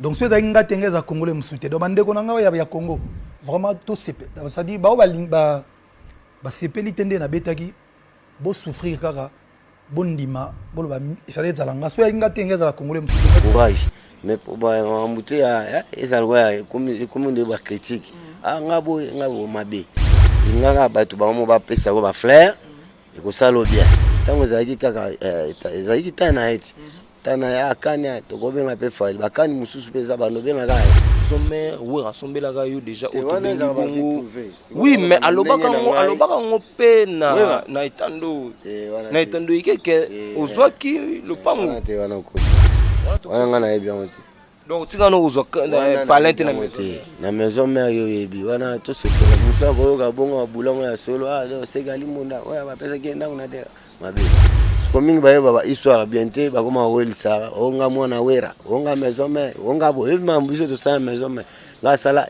Donc soki ezalaki nga te, nga eza congolais mosusu te. Donc bandeko na ngai ya Congo, vraiment tosepe, c'est-à-dire bao basepeli te nde nabetaki, bosouffrir kaka, bondima, boloba ezali ezala nga. Soki ezalaki nga te, nga ezala congolais mosusu. Courage, mais makambo te ezala lokola ekomi nde bacritique. Ah, nga boye, nga boye mabe, nga kaka bato bango mo bapesa ko bafleur, ekosala bien. Ntango ezalaki kaka ezalaki ta na ye ti ta na ye akani, tokobenga mpe Fally, bakani mosusu mpe eza bando obengaka. Sommet Wera asombelaka yo déjà oyo tobengi bongo. Oui, mais alobaka yango, alobaka yango mpe na etando, na etando ekeke ozwaki lopango. Te, wana okosi, wana nga nayebi yango te. Donc otika wana kozwa palin te na maison? Na maison mère, yo oyebi wana, tosepela mosu akoyoka bongo babulango ya solo osekali mbunda oyo bapesaki ye ndako na te mabe. Siko mingi bayeba ba histoire bien te, bakoma kowelisaka onga mwana Wera, onga maison mère, onga boye. Oyebi makambo biso tosala maison mère, nga asala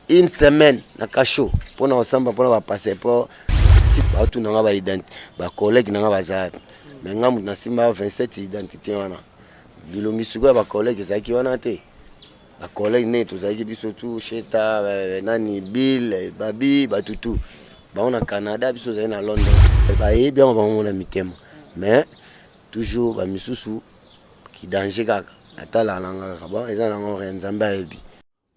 une semaine na cachot mpona kosamba, mpona bapasseport. Baotuna nga bacollègue na nga baza, mais nga moto nasimba 27 identité wana. Bilongi sikoyo ya bacollègue ezalaki wana te. Bacollègue ndenge tozalaki biso tu, Sheta, nani, Bill, babi, batutu bango na Canada, biso ozali na London, bayebi yango bango na mitema. Mais toujours bamisusu kidanger kaka, natalaka nanga kaka. Bon, eza nango rien, Nzambe ayebi.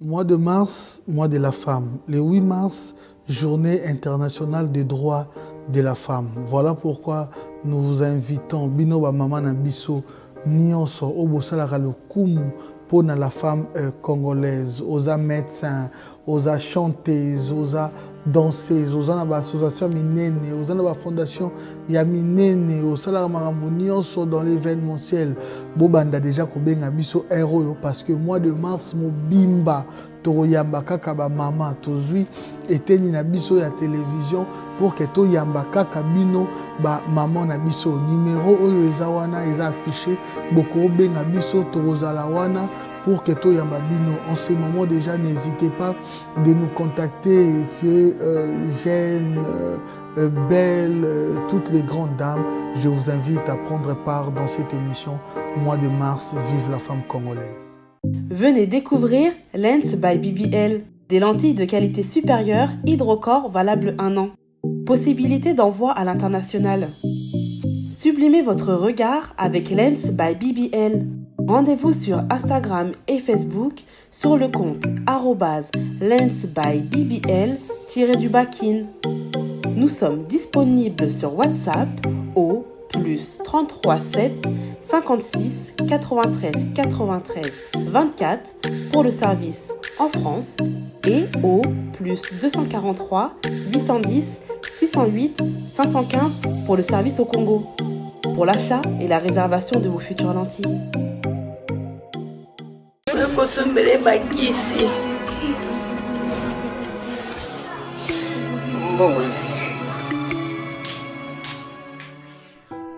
Mois de mars, mois de la femme. Le 8 mars, Journée internationale des droits de la femme. Voilà pourquoi nous vous invitons, bino ba mama na biso nyonso oyo bosalaka lokumu mpona la femme congolaise, oza médecin, oza chanteuse, oza danseuse, oza na baassociation minene, oza na bafondation ya minene, osalaka makambo nyonso dans l'événementiel, bobanda déjà kobenga biso heure oyo, parce que mois de mars mobimba tokoyamba kaka bamama. Tozwi eteni na biso ya télévision pour que toyamba kaka bino bamama na biso. Numéro oyo eza wana, eza affiché, bokobenga biso, tokozala wana pour que toyamba bino. En ce moment déjà, n'hésitez pas de nous contacter. Tu es jeune, belle, toutes les grandes dames, je vous invite à prendre part dans cette émission. Mois de mars, vive la femme congolaise. Venez découvrir Lens by BBL, des lentilles de qualité supérieure hydrocore valables un an. Possibilité d'envoi à l'international. Sublimez votre regard avec Lens by BBL. Rendez-vous sur Instagram et Facebook sur le compte lens by BBL-kin. Nous sommes disponibles sur WhatsApp au +33 7 56 93 93 24 pour le service en France et au +243 810 608 515 pour le service au Congo. Pour l'achat et la réservation de vos futures lentilles. Kosombele bakisi mbongo.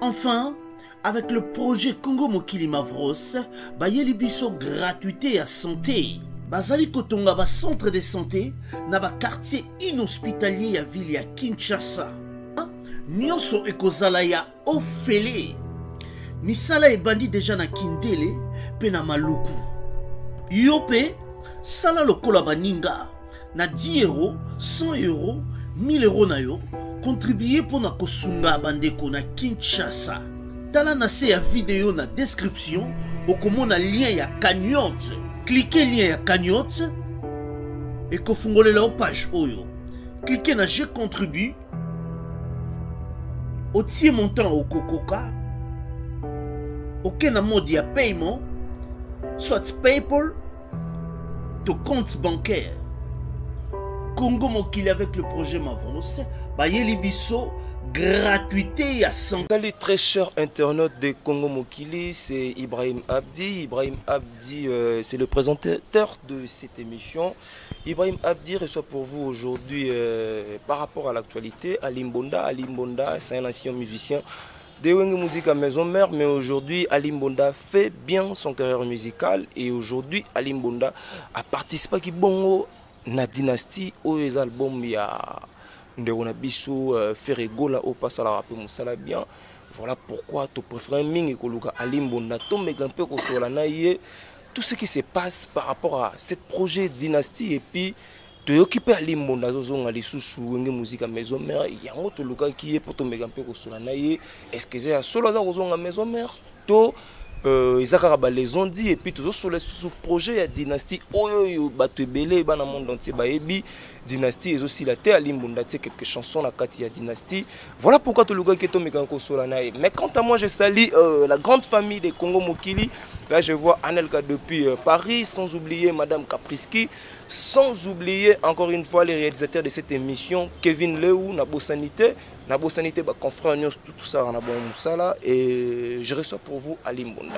Enfin, avec le projet Congo Mokili Mavros, bayeli biso gratuité ya santé. Bazali kotonga ba centre de santé na ba quartier inhospitalier ya ville ya Kinshasa. Nyonso ekozala ya ofele. Misala ebandi deja na Kindele mpe na Maluku. Yo mpe sala lokola baninga na 10 euro, 100 euro, 1000 euro na yo, contribue mpo na kosunga bandeko na Kinshasa. Tala na se ya video, na description okomona lien ya cagnotte. Clique lien ya cagnotte, ekofungolela yo page oyo. Clique na "Je contribue", otie montant okokoka, oke na mode ya paiement, soit PayPal to compte bancaire. Congo Mokili avec le projet Mavros, bayeli biso gratuité ya santé. Salut très cher internaute de Congo Mokili, c'est Ibrahim Abdi. Ibrahim Abdi, c'est le présentateur de cette émission. Ibrahim Abdi reçoit pour vous aujourd'hui, par rapport à l'actualité, Ali Mbonda. Ali Mbonda, c'est un ancien musicien de Wenge Musica Maison Mère, mais aujourd'hui Ali Mbonda fait bien son carrière musicale et aujourd'hui Ali Mbonda a participé qui bongo na Dynastie oyo eza album ya ndeko na biso Ferre Gola oyo pasalaka mpe mosala bien. Voilà pourquoi topréféré mingi koluka Ali Mbonda, tomeka mpe kosola na ye. Tout ce qui se passe par rapport à cette projet dynastie et puis toyoki mpe Ali Mbonda azozonga lisusu Wenge Musica Maison Mère. Yango tolukaki ye mpo tomeka mpe kosola na ye. Est ce que eza ya solo aza kozonga Maison Mère to eza kaka balezondi? Et puis tozosola lisusu projet ya dynastie oyo oyo bato ebele bana monde entier bayebi. Dynastie ezosila te. Ali Mbonda tie quelques chansons na kati ya dynastie. Voilà pourquoi tolukaki tomeka kosola na ye. Mais quant à moi, je salue la grande famille de Congo Mokili. Là, je vois Anelka depuis Paris, sans oublier Madame Kapriski, sans oublier encore une fois les réalisateurs de cette émission, Kevin Leu, Nabo Sanité, Nabo Sanité, bah, confrère nyonso, tout, tout ça, na bon musala. Et je reçois pour vous Ali Mbonda.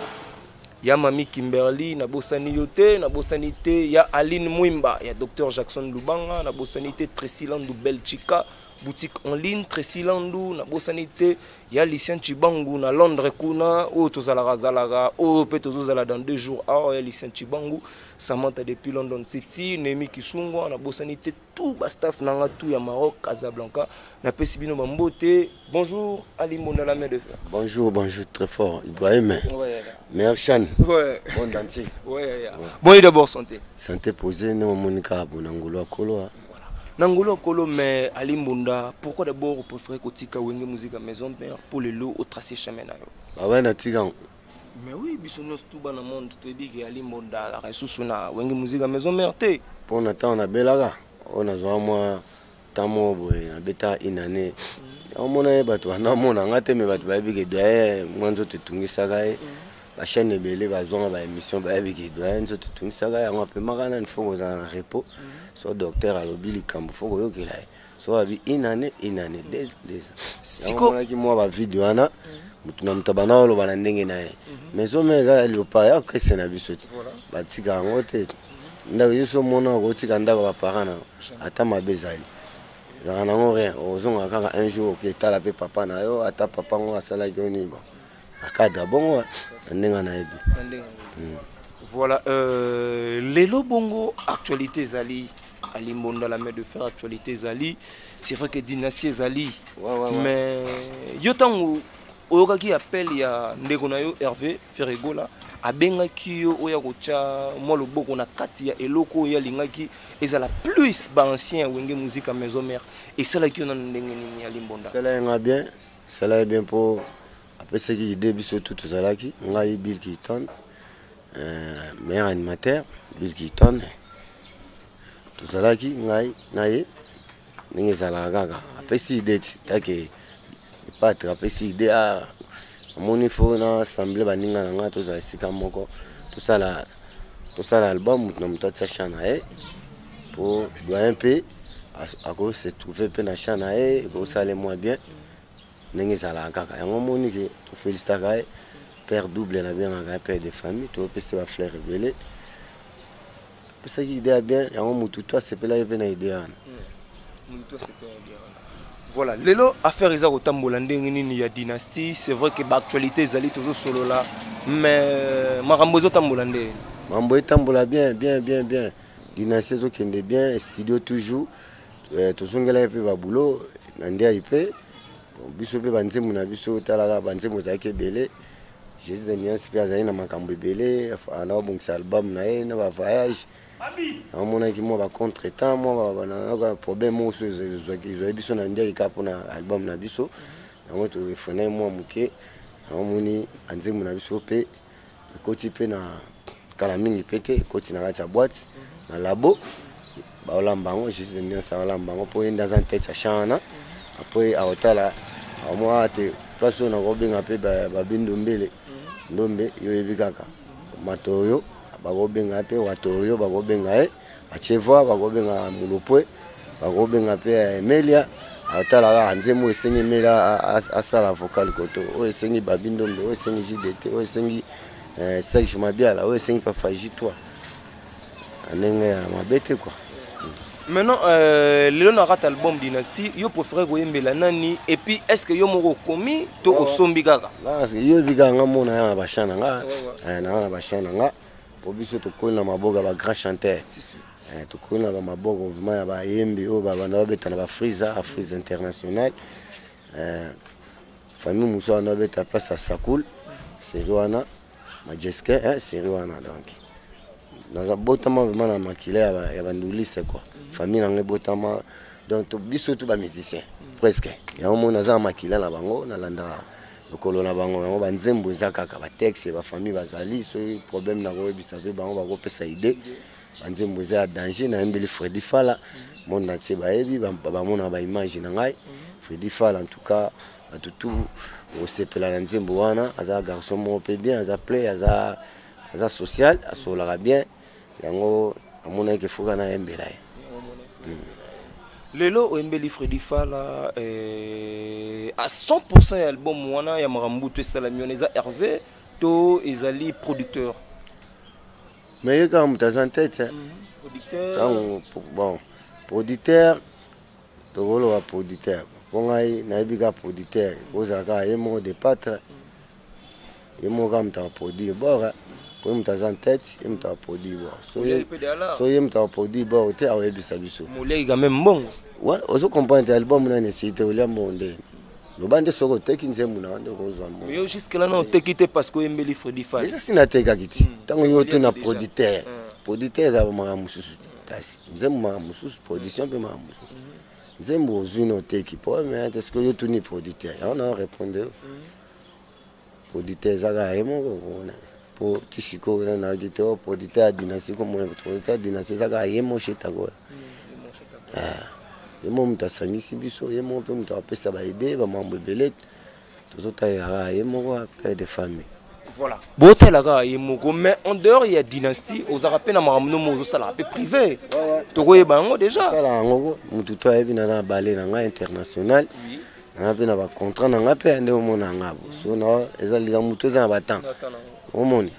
Ya Mami Kimberly, nabosani yo te, nabosani te ya Aline Mwimba, ya Dr Jackson Lubanga, nabosani te Tracy Landu Belchika, boutique en ligne Tracy Landu, nabosani te ya Lucien Chibangu na Londres kuna oyo tozalaka zalaka oyo mpe tozozala dans 2 jours awa, ya Lucien Chibangu, Samantha depuis London City, Nemi Kisungwa, nabosani te tout bastaff na nga tout ya Maroc, Casablanca. Napesi bino bambote. Bonjour Ali Mbonda, la main de fer. Bonjour, bonjour, très fort Ibrahim. Meilleur chaîne. Monde entier. Ouais. Bon, et d'abord santé. Santé posée, ne omoni kaka bona ngolo ya kolo. Na ngolo ya kolo. Mais Ali Mbonda, pourquoi d'abord préféré kotika Wenge Musica Maison Mère pour lelo otracer chemin na yo? Bawe natika. Mais oui, biso nyonso tu bana monde toyebi ke Ali Mbonda azalaka lisusu na Wenge Musica Maison Mère te. Mpo na ntango nabelaka oyo, nazwaka mwa temps moko boye, nabeta une année. Omona ye, bato banamona nga te, me bato bayebi ke doyen mwa nzoto etungisaka ye. Bachaîne ebele bazwanga baémission, bayebi ke doyen nzoto etungisaka ye. Yango apemaka nani, faut kozala na repos. So docteur alobi likambo, faut koyokela ye. So abi une année, une année, 2 ans, 2 ans. Omonaki mwa bavideo wana, motu na moto abanda oloba na ndenge na ye. Mais so me eza leopard ya kese na biso te, batika yango te. Ndako yo so omona okotika ndako baparent na ata mabe ezali, ezalaka nango rien. Ozonga kaka un jour, oke etala mpe papa na yo, ata papa ngo asalaki yo nini. Bon, na cadre bongo, na ndenge nayebi. Voilà, lelo bongo actualité ezali Ali Mbonda la main de fer. Actualité ezali, c'est vrai que dynastie ezali. Ouais. Mais yo, ntango oyokaki appel ya ndeko na yo Hervé Ferregola, abengaki yo oyo akotya mwa loboko na kati ya eloko oyo alingaki ezala plus baancien ya Wenge Musica Maison Mère, esalaki yo nano ndenge nini, Ali Mbonda? Esala nga bien, esala bien mpo apesaki idée. Biso tu tozalaki, ngai, Bill Kilton, meilleur animateur Bill Kilton, tozalaki ngai na ye. Ndenge ezalaka kaka, apesi idée ti take epatre, apesi idée. A amoni faut na assemble baninga na ngai, tozala esika moko, tosala album, moto na moto atia chant na ye, po doyen mpe akose trouve mpe na chant na ye, ekosala mwa bien. Ndenge ezalaka kaka, yango omoni ke tofélicitaka ye, père double nabengaka ye, père de famille. Topesi bafleur ebele, apesaki idée ya bien. Yango motu to asepelaki mpe na idée wana. Voilà, lelo affaire eza kotambola ndenge nini ya dynastie? C'est vrai que baactualité ezali, tozosolola, mais makambo ezotambola ndenge? Mambo etambola bien, bien, bien, bien. Dynastie ezokende bien, studio toujours. Tozongelaki mpe babulo na ndiai mpe biso mpe banzembo na biso. Talaka banzembo ezalaki ebele. Jésus de Nuance mpe azali na makambo ebele, ana babongisa album na ye na bavoyage. Amonaki mwa bacontretemps, mwa problème mosusu ezwaki biso na ndiaki kaka mpona album na biso. Yango toefrenaki mwa moke. Yango moni banzembo na biso mpe ekoti mpe na kala mingi mpe te, ekoti na kati ya boîte na labo, baolamba yango. Jésus de Nuance aolamba yango mpo ye nde aza tête ya champ wana. Apres akotala amwa te place oyo nakobenga mpe babindombele ndombe. Yo oyebi kaka matoyo, bakobenga mpe watoyo, bakobenga ye atie voix, bakobenga mulopwe, bakobenga mpe Emelia. Atala kaka nzembo oyo esengi Emelia asala vocal koto oyo, esengi Babi Ndombe oyo, esengi JDT oyo, esengi Serge Mabiala oyo, esengi Pafaji toi, na ndenge ya mabe te quoi. Maintenant, lelo na kati album dynastie, yo préféré koyembela nani? Et puis est ce que yo moko okomi to osombi kaka? Yo yebi kaka nga mona ya na bachamp na nga, nanga na bachamp na nga, po biso tokoli na maboko ya bagrand chanteur. Tokoli na bamaboko vraiment ya bayembi oyo babanda babeta na bafrisa, Afrise international, famille mosusu wana babeta place ya Sakul, série wana, Majeske, série wana donc. Naza botama vraiment na makila ya banduliste quoi. Famille na ngai ebotama, donc biso tous bamusicien presque. Yango moni naza na makila na bango, nalandaka lokolo na bango. Yango banzembo eza kaka batexte, bafamille bazali. Soki problème, nakoyebisa mpe bango, bakopesa idée. Banzembo eza ya danger. Nayembeli Fredi Fala, monde entier bayebi, bamona baimage na ngai. Fredi Fala, en tout cas bato tu kosepela na nzembo wana. Aza garçon moko mpe bien, aza play, aza social, asololaka bien. Yango amonaki efoka nayembela ye. Lelo oyembeli Fredi Fala à 100. Ya album wana ya makambo to esalami wana, eza Hervé to ezali producteur? Mais ye kaka moto aza tête. Producteur. Ntango, bon, producteur, tokoloba producteur, mpo ngai nayebi kaka producteur kozala kaka ye moko de patre, ye moko kaka moto aproduire bord, po ye moto aza tête, ye moto aproduire bord. So ye moto aproduire bord te, akoyebisa biso. Moleki quand même mbongo. Ozo comprendre te? Album nani esili te, olia mbongo ndeni? Loba nde soki oteki nzembo na nde okozwa mbongo. Yo jusque là na oteki te parce que oyembeli Fredi Fala. Déjà si natekaki ti ntango yo te na producteur. Producteur ezala makambo mosusu te, kasi nzembo makambo mosusu, production mpe makambo mosusu. Nzembo ozwi na oteki, problème te. Soki yo tuni producteur, yango na répondre yo, producteur eza kaka ye moko komona, po ti sikoyo na nayoki te o producteur ya Dynastie. Komona producteur ya Dynastie eza kaka ye moko Shetakoya. Ye moko moto asangisi biso, ye moko mpe moto apesa baidée, bamambo ebele tozotalela kaka ye moko, père de famille. Voilà, botala kaka ye moko. Mais en dehors ya Dynastie, ozalaka mpe na makambo nomo ozosalaka mpe privé, tokoyeba yango déjà? Osala yango, motu to ayebi na na bale na ngai international, nanga mpe na bacontrat na ngai mpe nde omona nga bo. So na eza likambo motu eza na batemps. Omoni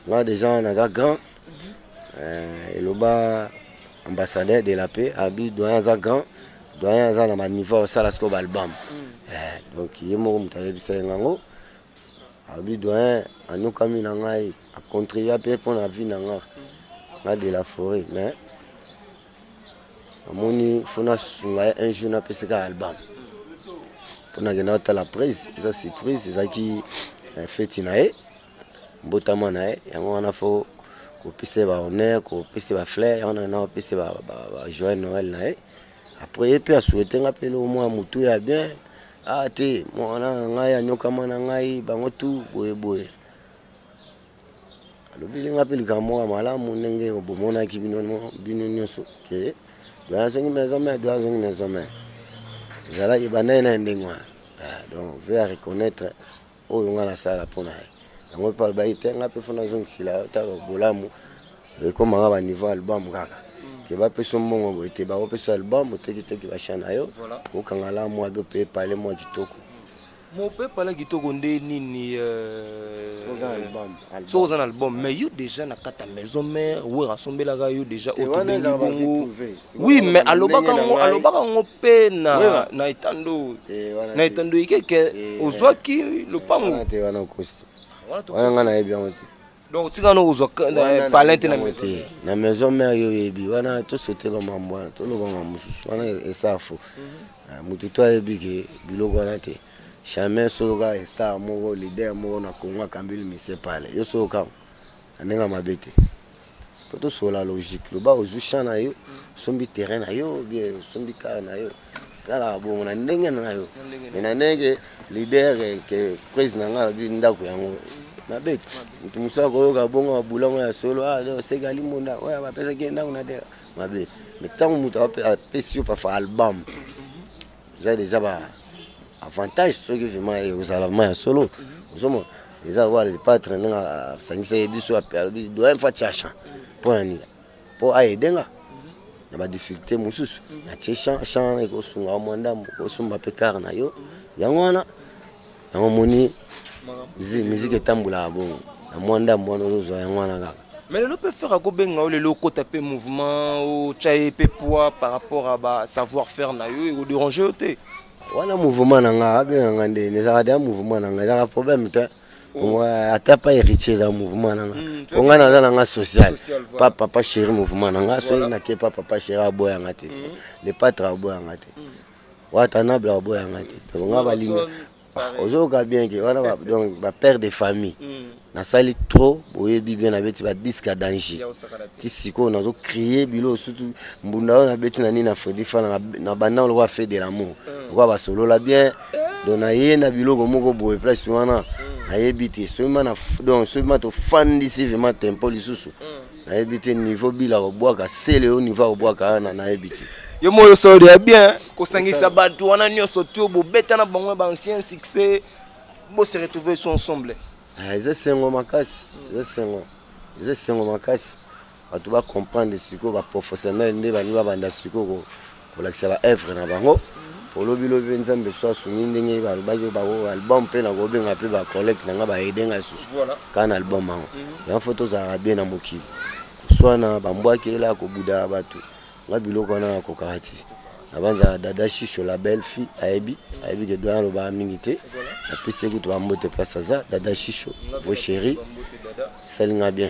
nga déjà naza grand, eloba ambassadeur de la paix abi doyen aza grand, doyen aza na baniveau osala sikoyo baalbum. Donc ye moko moto ayebisa ye ngango, abi doyen anyokami na ngai, acontribua mpe mpo na vie na nga, nga de la forêt. Mais namoni fo nasunga ye un jour, napesaka album mpo nakenda kotala prise. Eza surprise, ezalaki feti na ye, mbotama na ye. Yango wana fo kopesa ye bahonneur, kopesa ye bafleur. Yango wana na kopesa bajoyeux Noël na ye. Après ye mpe asouhaite nga mpe eloko mwa motu ya bien. Ah te, mwana na ngai anyokama na ngai, bango tu boye boye. Alobeli nga mpe likambo moko ya malamu, ndenge bomonaki bino nyonso ke doyen azongi maison mère. Doyen azongi maison mère, ezalaki ebandaki na ye ndenge wana. Donc ve ya reconnaître oyo nga nasala mpo na ye. Yango mpe alobaki te, nga mpe fo nazongisela yo. Tala bolamu ekomaka baniveau album kaka ke bapesa mbongo boye te, bakopesa album, otekiteki bachan na yo, okanga la mwa be mpe pale mwa kitoko. Mope pala kitoko nde nini? Soki oza na album, mais yo déjà na kati ya maison mère, Wera asombelaka yo déjà oyo tobengi bongo. Oui, mais alobaka yango, alobaka yango mpe na etando ekeke ozwaki lopango. Te, wana okosi, wana nga nayebi yango te. Donc otika no kozwa palin te na maison? Na maison mère, yo oyebi wana, tosote bamambo wana, toloba makambo mosusu wana esa fo. Motu to ayebi ke biloko wana te, jamais. Soki kaka star moko, leader moko na Congo akambeli mise pale, yo soki kaka na ndenge ya mabe te, po tosola logique. Loba ozwi champ na yo, osombi terrain na yo, bien osombi car na yo, esalaka bongo na ndenge na yo. Mais na ndenge leader ke prise na ngai alobi ndako yango mabe te, motu mosusu akoyoka bongo babulango ya solo osekali mbonda oyo bapesaki ye ndako na te mabe. Mais ntango moto apesi yo parfois album, eza déjà ba avantage. Soki vraiment ozala vraiment ya solo, ozomona eza lokola le patre ndenge asangisa ye biso, alobi doyen fa tia champ. Mpo na nini? Mpo aede nga na badifficulté mosusu. Natie champ, champ wana ekosunga mwa ndambo, okosomba mpe car na yo. Yango wana, yango omoni musique etambolaka bongo na mwa ndambo wana ozozwa, yango wana kaka. Mais lelo mpe Ferre akobenga yo lelo, okota mpe mouvement, otya ye mpe poids par rapport à ba savoir faire na yo, ekodérange yo te? Wana mouvement na nga, abenganga ndeni, ezalaka deya mouvement na nga, ezalaka problème te. Ata pa Héritier, eza mouvement na nga, po nga naza na nga social. Pa Papa Chéri, mouvement na nga. Soki nake pa Papa Chéri, aboyanga te. Le patre aboyanga te, Watanable aboyanga te. Donc nga balinga, ozoyoka bien ke wana donc bapère de famille. Nasali trop, boyebi bien, nabeti badisque ya danger ti sikoyo nazo crier biloko, surtout mbunda oyo nabeti na nini na Fredi Fana na banda lokola fait de l'amour, lokola basolola bien. Donc naye na biloko moko boye place wana, nayebi te soki ma na, donc soki ma tofandisi vraiment tempo lisusu, nayebi te niveau bila kobwaka sele oyo, niveau akobwaka wana, nayebi te. Yo moyo osolo ya bien kosangisa bato wana nyonso to bobeta na bango baancien succès, bose retrouver so ensemble. Ah, eza esengo makasi, eza esengo, eza esengo makasi. Bato bacomprendre sikoyo, baprofessionnel nde balingi babanda sikoyo kolakisa baœuvre na bango. Olobilobi mpe Nzambe so asungi ndenge balobaki bango album, mpe nakobenga mpe bacollègue na nga baaider ngai lisusu kaka na album yango. Yango fo tozalaka bien na mokili, koswana, bambwakela, kobuda bato, nga biloko wana nakokaka ti. Nabanzaka Dada Shisho, la belle fille, ayebi, ayebi ke doyen alobaka mingi te. Napesi ye kutu bambote place aza. Dada Shisho, vos chéri, esalinga bien.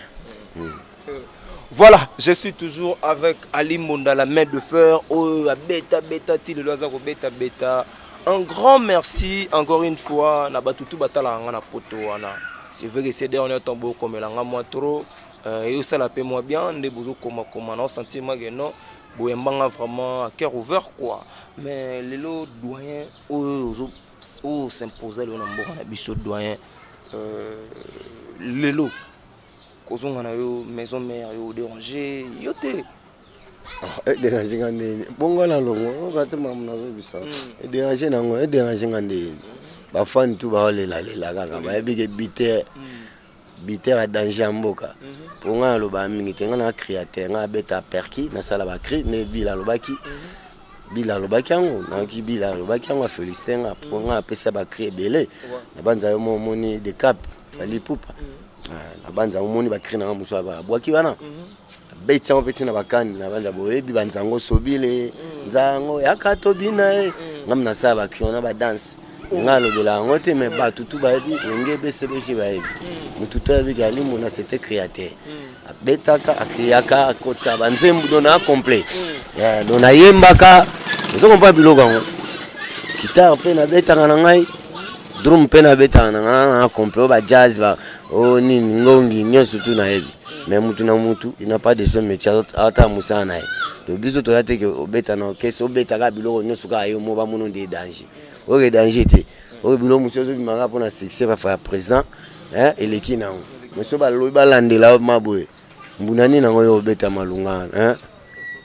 Voilà, je suis toujours avec Ali Monda, la main de fer, oh, à beta beta ti lelo aza ko beta beta. Un grand merci encore une fois na batutu batala nga na poto wana. C'est vrai que ces derniers temps bokomela nga moi trop et ça la paie moi bien nde bozo koma koma na sentiment que non, boyembanga vraiment à cœur ouvert quoi. Mais lelo doyen oyo ozo oyo s'imposer lelo na mboka na biso, doyen, lelo kozonga na yo maison mère, yo déranger yo te? Edérange nga ndeni bongo na longo oka te, mamu nazobisa edérange nango, edérange nga ndeni. Bafani tu baolelalela kaka, bayebi ke biter biter ya danger ya mboka. Mpo ngai nalobaka mingi te, ngai na créateur, ngai abeta perki, nasala bacri nde Bila alobaki, Bila alobaki yango, nayoki Bila alobaki yango, afélicité nga mpo ngai apesa bacri ebele na banza. Yo mo omoni de cap Fally Ipupa na banza, omoni bacri nanga mosu abwaki wana, abeti yango mpe ntina bakani na banza. Boyebi banzango sobile nzango yaka tobina ye, ngami nasala bacri wana, badanse. Nga alobela yango te, mais bato tu bayebi Wenge BCBG, bayebi motu to ayebi ke Ali Mbunda, c'était créateur, abetaka, akriaka, akotisa banzembu, donc na complet, donc nayembaka, ozo comprendre biloko yango, guitare mpe nabetaka na ngai, drum mpe nabetaka na ngai na complet, oyo bajazz ba oyo nini ngongi nyonso tu nayebi. Mais mutu na mutu, il n'a pas de son métier, ata mosala na ye. Donc biso toya te ke obeta na orchestre, obetaka biloko nyonso kaka yo mo, bamono nde danger, oyo danger te. Oyo biloko mosusu ezobimaka mpona succès bafa ya présent eleki nango, mais so balobi balandela ma boye, mbunda nini yango oyo obeta malunga na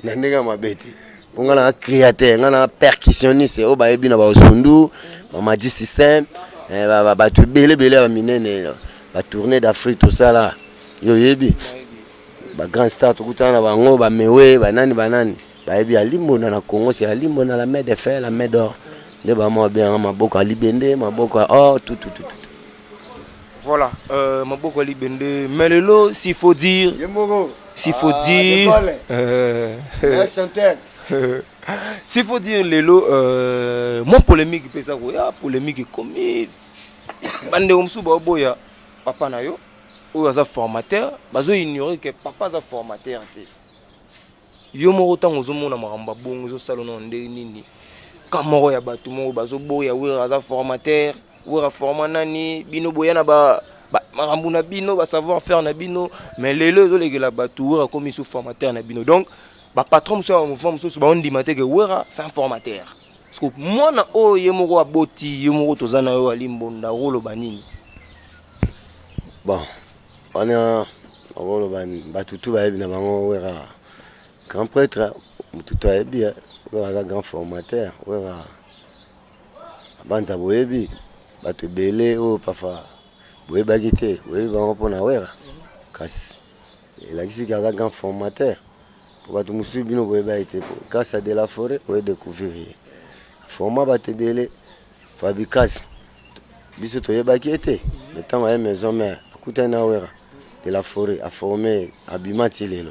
ndenge ya mabe te. Mpo nga na créateur, nga na percussionniste oyo bayebi na baosundu, bamagi système, bato ebele ebele ya baminene, batournée d'Afrique tosala, yo oyebi, bagrand star tokutana na bango, bamewe, banani banani, bayebi Ali Mbonda na Congo, c'est Ali Mbonda, la main de fer, la main d'or, nde bama babengaka maboko ya libende, maboko ya or, tout tout tout. Voilà, maboko ya libende. Mais lelo, s'il faut dire, s'il faut dire, s'il faut dire lelo, mwa polémique mpe eza koya, polémique ekomi. Bandeko mosusu baoboya papa na yo oyo aza formateur, bazoignore ke papa aza formateur te. Yo moko, ntango ozomona makambo ya bongo ezosala nano ndenge nini? Ka moko ya bato moko bazoboya Wera aza formateur, Wera forma nani? Bino boya na ba makambo na bino, basavoir faire na bino, mais lelo ezolekela bato, Wera akomi su formateur na bino. Donc bapatron mosusu ya bamouvement mosusu baondima te ke Wera c'est un formateur, parce que mwana oyo ye moko aboti, ye moko toza na yo, Ali Mbonda, okoloba nini? Bon, wana okoloba bato tu bayebi na bango Wera grand prêtre, motu to ayebi Wera aza grand formateur. Wera banza boyebi bato ebele oyo pafa boyebaki te, boyebi bango mpona Wera, kasi elakisi ke aza grand formateur. Po bato mosusu bino boyebaki te, grâce à de la forêt oye découvrir ye, forma bato ebele. Fabikas biso toyebaki ye te, mais ntango aye maison mère, akutani na Wera, de la forêt aforme, abima ti lelo.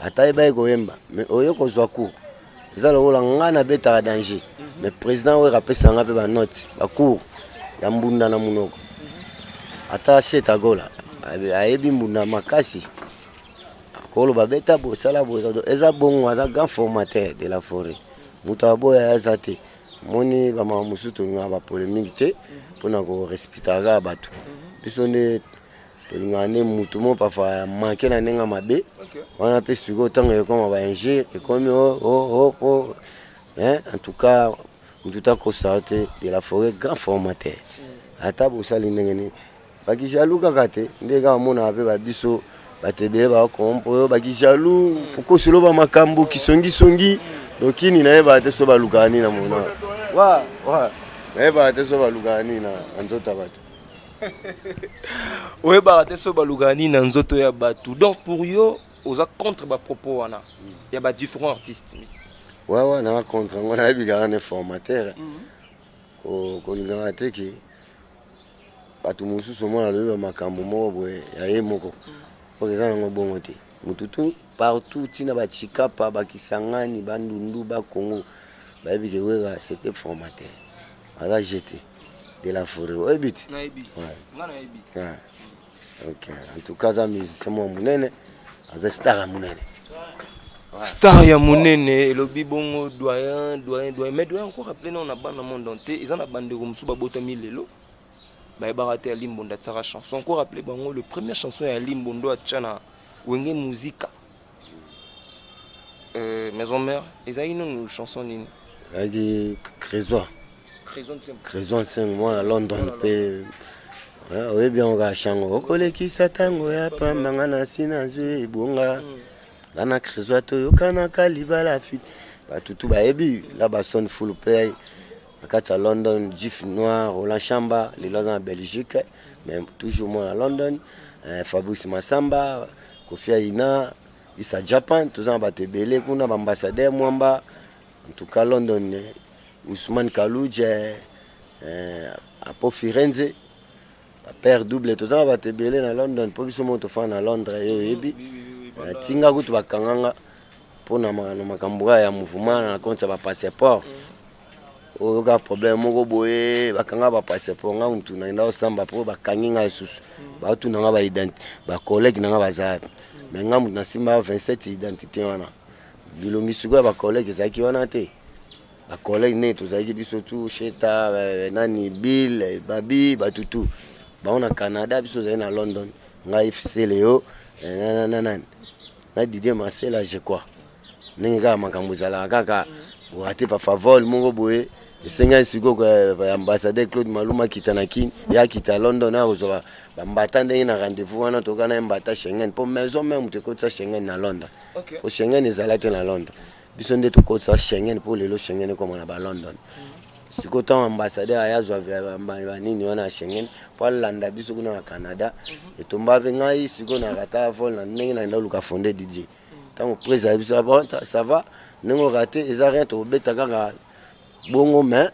Ata ayebaki koyemba, mais oye kozwa cours, eza lokola ngai nabetaka danger, mais président Wera apesaka nga mpe banote, bacours ya mbunda na monoko. Ata Setagola ayebi mbunda makasi, akoloba beta bosala boye, eza bongo. Aza grand formateur de la forêt, moto aboya aza te. Moni bamama mosusu tolingaka bapolémique te mpona korespectaka kaka bato. Biso nde Tolingaka nde mutu moko parfois manque na ndenge mabe. Wana pe sikoyo ntango ekoma ba injure ekomi o o o hein en tout cas mutu takosa te de la forêt grand formateur. Ata bosali ndenge nini baki jaloux kaka te nde kaka omonaka mpe babiso bato ebele bakompo oyo baki jaloux pokosolo ba makambo kisongisongi dokini nayebaka te so balukaka nini na mona wa wa nayebaka te so balukaka nini na nzoto ya bato. Oyebaka te so balukaka nini na nzoto ya bato. Donc pour yo oza contre bapropos wana ya badifférents artistes musiciens? Wawa, naa contre yango. Nayebi kaka ne formateur kolingaka te ke bato mosusu omona alobi bamakambo moko boye ya ye moko oyo eza nango bongo te. Motu tu partout ntina bachikapa bakisangani bandundu bakongo bayebi ke Wera c'était formateur, aza jeté de la forêt, oyebi te? Ok, en tout cas aza musicien moko monene, aza star ya monene. Star ya monene elobi bongo doyen, doyen, doyen. Mais doyen, encore rappelé na bana monde entier, eza na bandeko mosusu babotami lelo bayebaka te Ali Mbonda atiaka chanson. Encore rappelé bango le première chanson ya Ali Mbondo atya na Wenge Musica Maison Mère ezalaki nanu chanson nini? Ezalaki Crésois. Crésois Nsengo, mwana London mpe oyebi yango kaka shango okolekisa ntango ya pamba nga na si nazwi ebonga nga na Crésois toyokanaka libala fi bato tu bayebi la bason fulu mpe na kati ya London, Jif Noir, Roland Chamba lelo aza na Belgique mais toujours mwana London, Fabrice Masamba, Kofi Aina, Isa Japan, toza na bato ebele kuna, baambassadeur Mwamba. En tout cas London, Ousmane Kalouj, Apo Firenze, père double, toza na bato ebele na London mpo biso moko tofanda na Londres. Yo oyebi tinga kutu bakanganga mpona makambo kaka ya mouvement na compte ya bapasseport oyo kaka problème moko boye, bakanga bapasseport. Nga mutu nakenda kosamba mpo bakangi nga lisusu, baotuna nga bacollègue na nga baza wapi, mais nga mutu nasimba 27 identité wana. Bilongi sikoyo ya bacollègue ezalaki wana te. Bacollègue ndenge tozalaki biso tu sheta nani bill babi bato tu bango na Canada, biso ozali na London, ngai Seleo nani na Didier Marcel, je crois. Ndenge kaka makambo ezalaka kaka orate pafavole moko boye, esengaki sikoyo ambassadeur Claude Maluma akita na Kini, ye akita London akozwa bambata ndenge na rendez-vous wana toka na ye mbata Schengen mpo Maison Mère moto ekotisa Schengen na London po Schengen ezala te na Londres. Biso nde tokotisa Schengen mpo lelo Schengen ekoma na balondon. Sikoyo ntango ambassadeur aya azwa banini wana ya Schengen mpo alanda biso kuna na Canada, etomba mpe ngai sikoyo na rata vol na ndenge nakenda koluka fonde Didier. Ntango prise ya biso, bon, ça va, ndenge orate eza rien, tokobeta kaka bongo, mais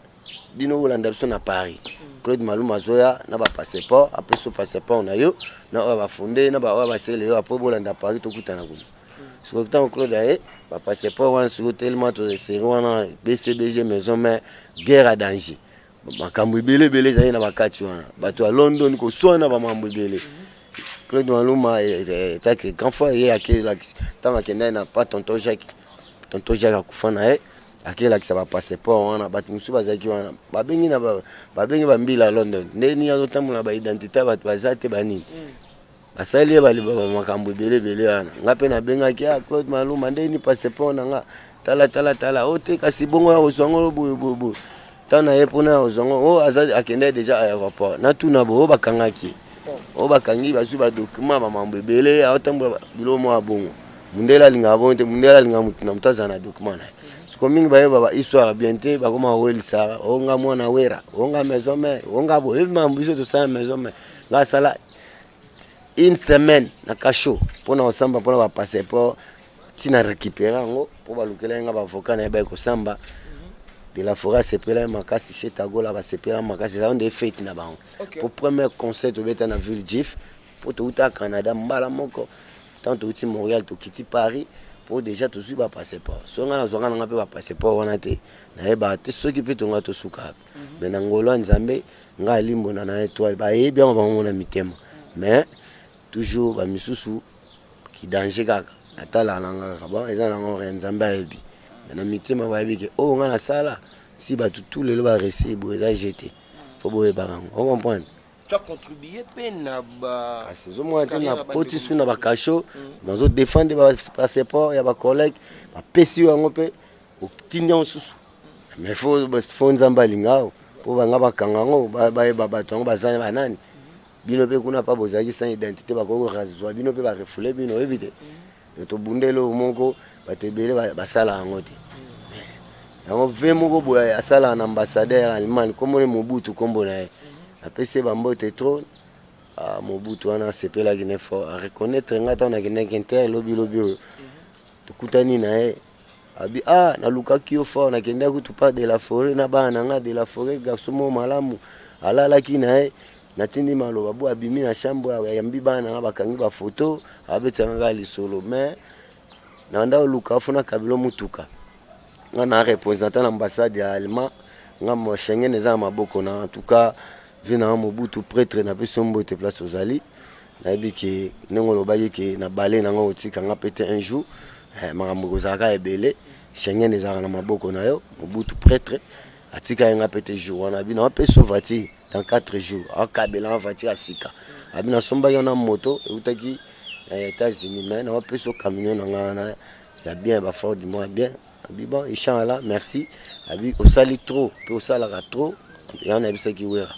bino bolanda biso na Paris. Claude Maluma azoya na bapasseport, apesi passeport na yo na oyo bafonde na baoyo basele yo, apres bolanda Paris, tokutana kuna. Sikoyo ntango Claude aye bapasseport wana, sikoyo tellement toseri wana BCBG Maison Mère, guerre à danger, makambo ebele ebele ezali na bakati wana, bato ya London koswana bamakambo ebele. Claude Maluma etake grand frère, ye akelakisi ntango akendaki na pa tonton Jacques, tonton Jacques akufa na ye, akelakisa bapasseport wana. Bato mosusu bazalaki wana, babengi na babengi bambila ya London nde nini azotambola baidentité, bato baza te banini basali ye makambo ebele ebele wana. Nga mpe nabengaki a Claude Maluma nde nini passeport na nga, tala tala tala o te, kasi bongo ya kozwa ngo boye boye boye. Ntango na ye mpona ya kozwa ngo o aza akendaki déjà aéroport, natuna boye oyo bakangaki ye, oyo bakangi bazwi badocument bamambo ebele, aotambola biloko moko ya bongo. Mundele alingaka bongo te. Mundele alingaka motu na motu azala na document na ye. Siko mingi bayeba ba histoire bien te, bakoma kowelisaka onga mwana Wera, onga Maison Mère, onga boye. Ebi makambo biso tosala Maison Mère, nga asala une semaine na cachot mpona kosamba mpona bapasseport, ntina récupérer yango mpo balukela ye nga baavocat na ye baye kosamba. De la Forêt asepela ye makasi, chez Tagola basepela makasi, eza nde fete na bango po premier concert tobeta na ville jif mpo touta Canada mbala moko. Ntango touti Montréal, tokiti Paris mpo déjà tozwi bapasseport. Soki ngai nazwanga nanga mpe bapasseport wana te, nayebaka te soki mpe tonga tosuka wapi. Mais na ngolo ya Nzambe, ngai alimbona na étoile, bayebi yango bango na mitema, mais toujours bamisusu kidanger kaka natalaka nanga kaka. Bon, eza nango rien, Nzambe ayebi, mais na mitema bayebi ke oyo ngai nasala si bato tu lelo baréussir boye eza jete, fo boyebaka yango, ocomprendre. Tu as contribué mpe na ba Kasi ozomona te carrière ya na poti bandeko su na mosusu. bakasho, nazodefendre bapasseport ya bacollègue, bapesi yo yango mpe otindi yango susu. Mais faut Nzambe alinga awo mpo banga bakanga yango, bayeba bato yango baza banani. Bino mpe kuna pa bozalaki sans identité, bakoki kozwa bino mpe barefouler bino, oyebi te. Tobunda eloko moko, bato ebele basala yango te. Yango ve moko boye asalaka na ambassadeur Allemagne, kombo Mobutu, kombo na ye, apesi ye bambote trop. Ah, Mobutu wana asepelaki ne fort, areconnaître nga ntango nakendaki inter lobilobi oyo tokutani na ye. Abi: "Ah, nalukaki yo fort, nakendaki kutu pa de la forêt na bana na nga. De la forêt, garçon moko malamu, alalaki na ye. Natindi maloba bo abimi na chambre, ayambi bana na nga, bakangi bafoto, abetanga kaka lisolo. Mais nanda oluka fo nakabilo mutuka. Nga na représentant na ambassade ya Allemand, nga mo Schengen eza na maboko na. En tout cas, vie na nga Mobutu prêtre, napesi yo mbote place ozali. Nayebi ke ndenge olobaki ke na bale na nga otika nga pe te un jour, makambo ekozalaka ebele. Schengen ezalaka na maboko na yo." Mobutu prêtre atika ye nga pe te. Jour wana abi: "Naopesa yo voiture dans 4 jours." Akabela nga voiture ya sika. Abi: "Nasombaki wana moto eutaki na États-Unis, mais naopesa yo camion na nga wana ya bien, bafort du mois bien." Abi: "Bon, inchallah, merci." Abi: "Osali trop mpe osalaka trop." Yango nayebisaki Wera: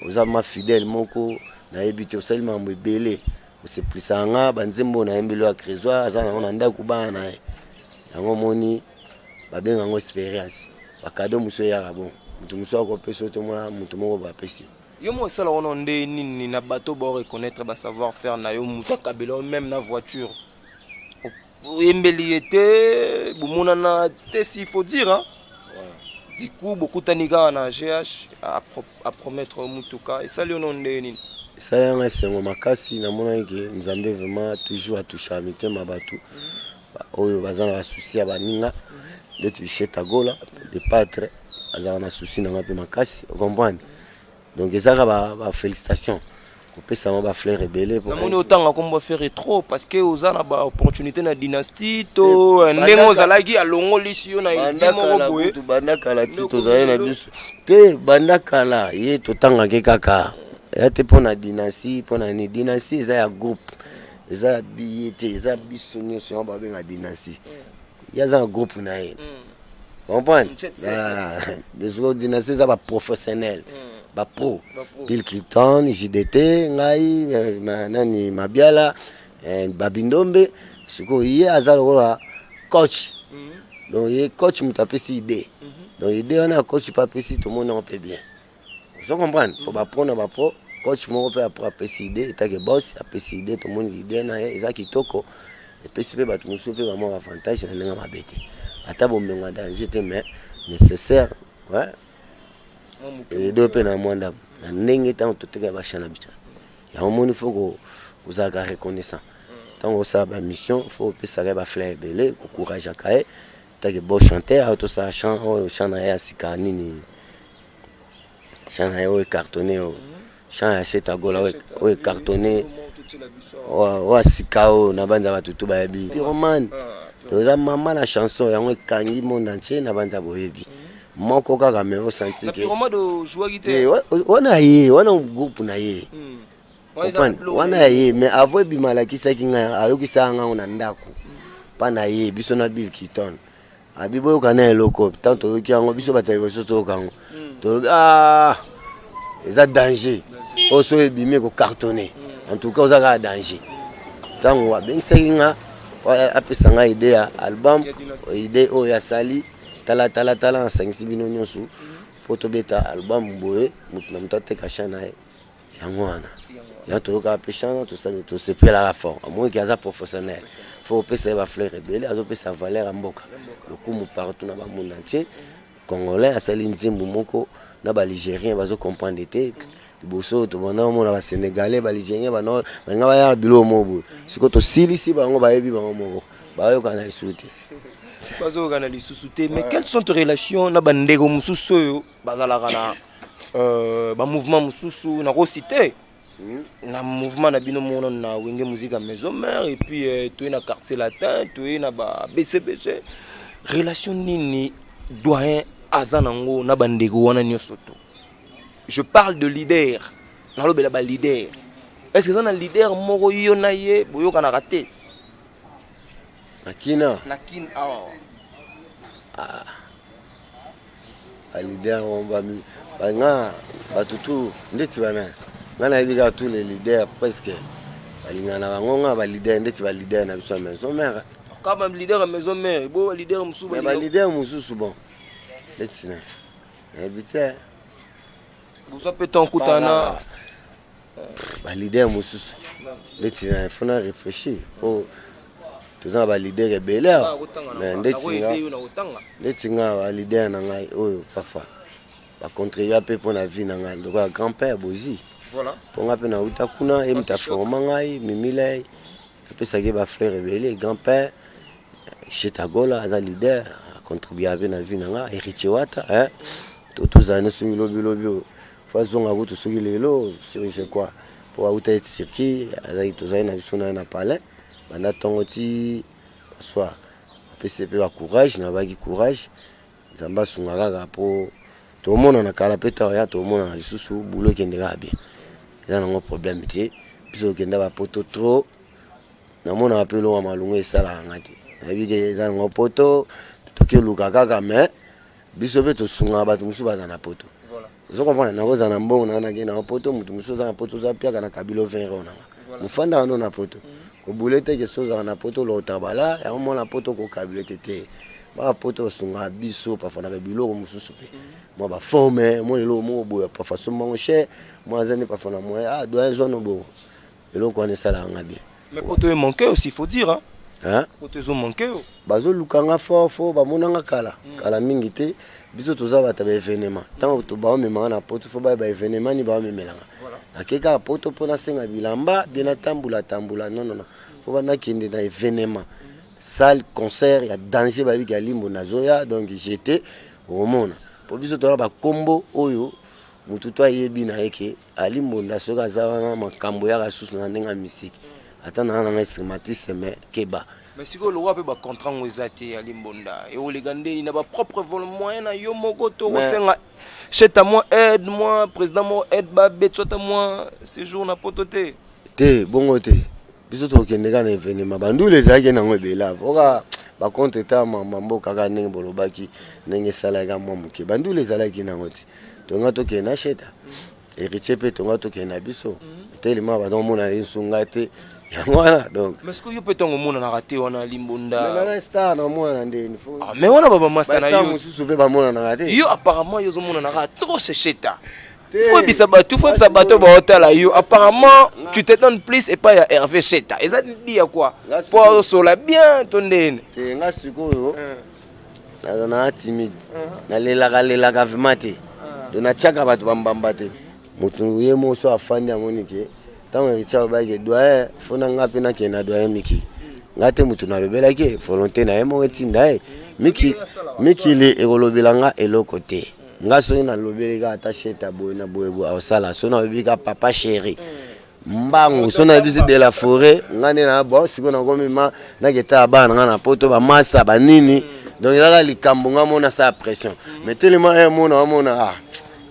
"Oza ma fidèle moko, nayebi te, osali makambo ebele, oseplisaka nga. Banzembo nayembeli oyo ya Crésoir aza nango na ndako, bana na ye." Yango omoni, babenga yango expérience. Bacadeau mosusu eyaka bon, moto mosusu akopesa yo, tomona moto moko bapesi yo. Yo mo osala wana nde nini na bato bareconnaître basavoir faire na yo? Moto akabela yo même na voiture, oyembeli ye te, bomonana te, s'il faut dire, hein? Du coup bokutani kaka na GH, apromettre mutuka. Esali yo no nde nini? Esali yanga esengo makasi. Namonaki ke Nzambe vraiment toujours atouchaka mitema bato oyo baza na basusi ya baninga, neti Chetagola de patre azalaka na susi nanga mpe makasi, ocomprendre. Donc ezaka bafélicitation, kopesa yango bafleur ebele. Namoni otanga kombo Ferre trop, parce que oza na baopportunité na dynastie to ndenge ozalaki, alongolisi yo na vie moko boye. Banda kala ti tozali na biso te, banda kala ye totangaki kaka ya te mpo na dynastie. Mpo na nini dynastie? Eza ya groupe, eza ya biye te, eza biso nyonso. Yango babenga dynastie. Ye aza na groupe na ye, comprendre? Dynastie eza baprofessionnel, bapro: Bill Clinton, JDT, ngai, nani, Mabiala, Babindombe. Sikoyo ye aza lokola coach. Donc ye coach moto apesi idée. Donc idée wana ya coach mpe apesi, tomoni yango mpe bien, ozo comprendre? Po bapro na bapro, coach moko mpe apro apesi idée, etake boss apesi idée, tomoni idée na ye eza kitoko, epesi mpe bato mosusu mpe bamwa avantage na ndenge mabe te, ata bomengo ya danger te, mais nécessaire, ouais. Edo mpe na mwa ndambo na ndenge ntango toteka bachamp na biso. Yango moni, faut kozalaka reconnaissant ntango osala bamission, faut opesaka ye bafleur ebele, kocourageaka ye take bon chanteur. Ayo tosala chant oyo, chant na ye ya sika nini, chant na ye oyo ecartonné, oyo chant ya Chetagola oyo ecartonné, oyo sika oyo na banza bato tu bayebi, Pyromane. Eza mama na chanson yango ekangi monde entier na banza boyebi moko kaka, me osanti ke wana ye wana groupe na ye wana ya ye. Mais avant ebima, alakisaki ngai, ayokisaka ngango na ndako mpa na ye, biso na Bill Kiton. Abi: "Boyoka na eloko." Ntango toyoki yango, biso bato ya liboso toyoka yango, tolobi: "Ah, eza danger oyo, so ebimi ekocartonner. En tout cas, oza kaka danger." Ntango abengisaki nga, apesa ngai idée ya album, idée oyo asali: "Tala, tala, tala, nasangisi bino nyonso mpo tobeta album boye, moto na moto ateka chant na ye." Yango wana yango toyokaka mpe chant, tosepelaka fort. Amoniki aza professionnel, faut opesa ye bafleur ebele, azopesa valeur ya mboka, lokumu partout na bamonde entier. Congolais asali nzembo moko na baligérien, bazocomprendre te. Liboso tobanda omona basénégalais, baligérien balinga bayaka biloko moko boye. Sikoyo tosilisi bango, bayebi bango moko, bayokana lisusu te. Bazokana lisusu te. Mais quelles sont tes relations na bandeko mosusu oyo bazalaka na bamouvement mosusu? Nakociter na mouvement na bino moko na Wenge Musique Maison Mère, et puis toye na Quartier Latin, toye na ba BCBG. Relation nini doyen aza nango na bandeko wana nyonso? To je parle de leader. Nalobela ba leader. Est-ce que eza na leader moko yo na ye boyokanaka te? Na kina? Na kin awa. Ah. Ba leader ba ba nga bato tu ndeti bana nga nayebi kaka tous les leaders presque balingana na bango nga ba leader ndeti ba leader na biso ya maison mère. Kaka ba leader ya maison mère, bo ba leader mosusu ba leader mosusu bon ndeti na nayebi te. Bozwa mpe temps okutana ba leader mosusu ndeti na faut na réfléchir po toza na ba leader ebele awa mais ndeti nga ndeti nga ba leader na ngai oyo parfois bacontribua mpe mpo na vie na ngai lokola grand père bozi mpo ngai mpe nauta kuna ye moto aforma ngai mimilai apesaki ba frère ebele grand père Chetagola aza leader acontribua mpe na vie na ngai héritier wata hein to tozala ne soki lobi lobi oyo fo azonga kutu soki lelo soki je crois mpo auta ye Turquie azalaki tozali na biso na ye na palais banda ntongo ti soir apesi ye mpe ba courage nabaki courage Nzambe asunga kaka po tomonana kala pe tard ya tomonana lisusu boulot ekende kaka bien eza nango problème te biso tokenda ba poto trop namonaka pe eloko ya malonga esalaka nga te nayebi ke eza nango poto tokoluka kaka mais biso pe tosungaka bato mosusu baza na poto ozo comprendre nakozala na mbongo na nake na poto moto mosusu oza na poto oza piaka na kabilo 20 euro nanga mofandaka no na poto kobule te ke so ozalaka na poto olokotaka bala yango mwana poto okokabile te te baka poto basungaka biso parfois na babiloko mosusu mpe mwa baforme mwa eloko moko boye parfois asomba yango cher mwa aza nde parfois na moyen ah doyen zwa no bongo eloko wana esalaka nga bien. Mais poto e manque aussi faut dire hein. Hein? Poto ezo manque yo. Bazoluka nga fort fort bamona nga kala kala mingi te biso toza bato ya baevenement ntango baomema nga na poto fo baya baevenement nini baomemela nga nake kaka poto mpo nasenga bilamba bien natambola tambola non non non fo banakende na evenement salle concert ya danger bayebi ke alimbo nazoya donc jete okomona mpo biso toza bakombo oyo motu to ayebi na ye ke Ali Mbonda soki aza wana makambo yaka susu na ndenge ya misiki ata na nanga instrumentiste mais keba. Mais sikoyo lokola pe ba contrat ngo eza te Ali Mbonda ekoleka ndeni na ba propre vol moyen na yo moko to kosenga cheta mwa aide mwa président moko aide ba betso ata mwa séjour na poto te. Te bongo te biso tokende kaka na evenema bandula ezalaki nango ebele oka bacontre ta mboka kaka ndenge bolobaki ndenge esalaki mwa moke bandula ezalaki nango ti tonga tokende na sheta héritier mpe tonga tokende na biso telema bato omona ye ngai te yango wana donc mais ce yo mpe ntango omonanaka te wana limbonda nanga star namonana ndeni ah, mais wana babamasta na yo mosusu mpe bamonanaka te yo apparemment yo ozomonanaka trop sesheta faut yebisa bato faut yebisa bato baotala yo apparemment tu te donnes plus epai ya Hervé Sheta eza di ya quoi po azosola bien to ndeni te nga sikoyo naza na timide nalelaka lelaka vraiment te donc natiaka bato bambamba te moto ye moko so afandi amoni ke ntango héritier alobaki ke doyen fo na nga mpe nakende na doyen mikili nga te moto nalobelaki ye volonté na ye moko etinda ye mikili ekolobela nga eloko te nga soki nalobeli kaka ata sheta boye na boye boye akosala soki nalobi kaka papa chéri mbangu soki nayebisi de la forêt nga nde na bon sikoyo nakomi ma naketala bana nga na poto bamasa banini donc ezalaka likambo nga mona asala pression mais telema ye mona amona ah